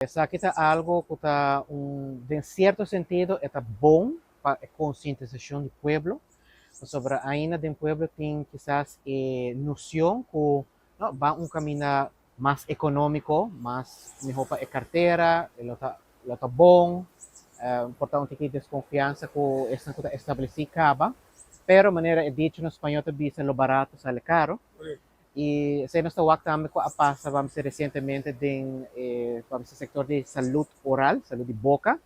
Esaki ta algo ku ta un, den sierto sentido, e ta bon pa e konsientisashon di pueblo, pasobra ainda den pueblo tin kisas e noshon ku no, ban un kaminda mas ekonómiko, mas mihó pa e kartera, e lo ta bon, por ta un tiki deskonfiansa ku esnan ku ta establesí kaba, pero manera e dicho na spañó ta bisa, "Lo barato sale caro". I esei nos ta wak tambe ku a pasa, ban bisa, resientemente den ban bisa, sektor di salud oral, salud di boka.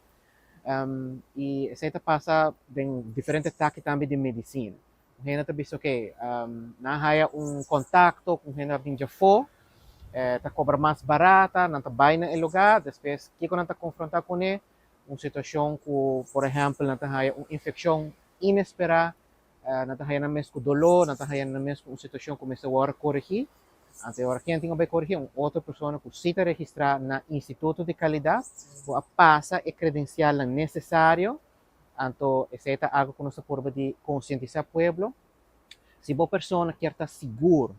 I esei ta pasa den diferente taki tambe di medisina. Un hende ta bisa, ok, nan haya un kontakto ku un hende a bin djafó, ta kobra mas barata, nan ta bai na e lugá, despues kiko nan ta konfrontá kuné? Un situashon ku, por ehèmpel, nan ta haya un infekshon inesperá, nan ta haya nan mes ku doló, nan ta haya nan mes ku un situashon ku mester wòrdu koregí. Anto ora ken tin ku bai koregí? Un otro persona ku sí ta registrá na Instituto di Kalidat, ku a pasa e kredensialnan nesesario. Anto esei ta algu ku nos ta purba di konsientisá pueblo. Si bo persona kier ta sigur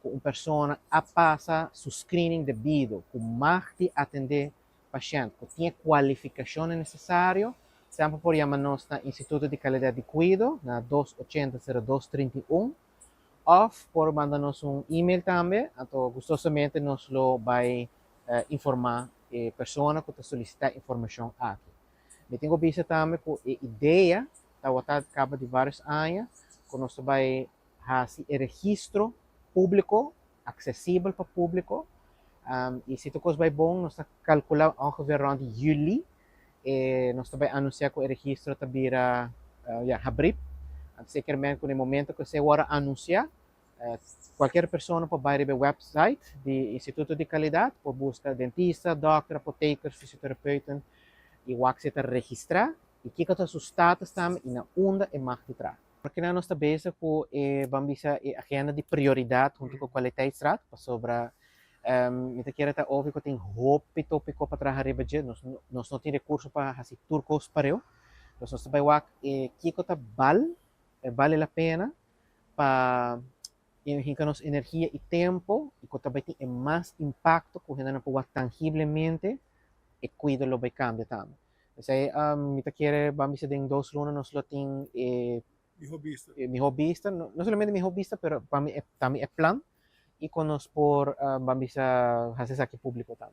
ku un persona a pasa su screening debido, ku mag di atendé pashènt, ku tin e kualifikashonnan nesesario, semper por yama nos na Instituto di Kalidat di Kuido na 280 02 31 òf por manda nos un e-mail tambe, anto gustosamente nos lo bai informá e persona ku ta solisitá informashon aki. Mi tin ku bisa tambe ku e idea tabata kaba di vários aña ku nos ta bai hasi e registro públiko, aksesibel pa públiko. I si tur kos bai bon, nos ta kalkulá ongeveer rònt yüli, nos ta bai anunsiá ku e registro ta bira ya habrí. Anto sekermente ku na e momento ku esei wòrdu anunsiá, kualkier persona por bai riba e website di Instituto di Kalidat, por buska dentista, dòkter, apoteker, fisioterapeuten i wak si ta registrá i kiko ta su status tambe i na unda e mag di traha. Porque nos ta bezig ku e, ban bisa, e agenda di prioridat huntu ku Kwaliteitsraad, pasobra mi ta kere ta obvio ku tin hopi tópiko pa traha riba dje, nos no tin rekurso pa hasi tur kos pareu. Dus nos ta bai wak e kiko ta bale la pena pa hinka nos energia i tempu i ku ta bai tin e mas impakto ku hendenan por wak tangiblemente e kuido lo bai kambia tambe. Esei mi ta kere, ban bisa, den 2 luna nos lo tin e mihó bista. E mihó bista, no, no solamente mihó bista, pero pa mi tambe e plan i ku nos por ban bisa hasi esaki públiko tambe.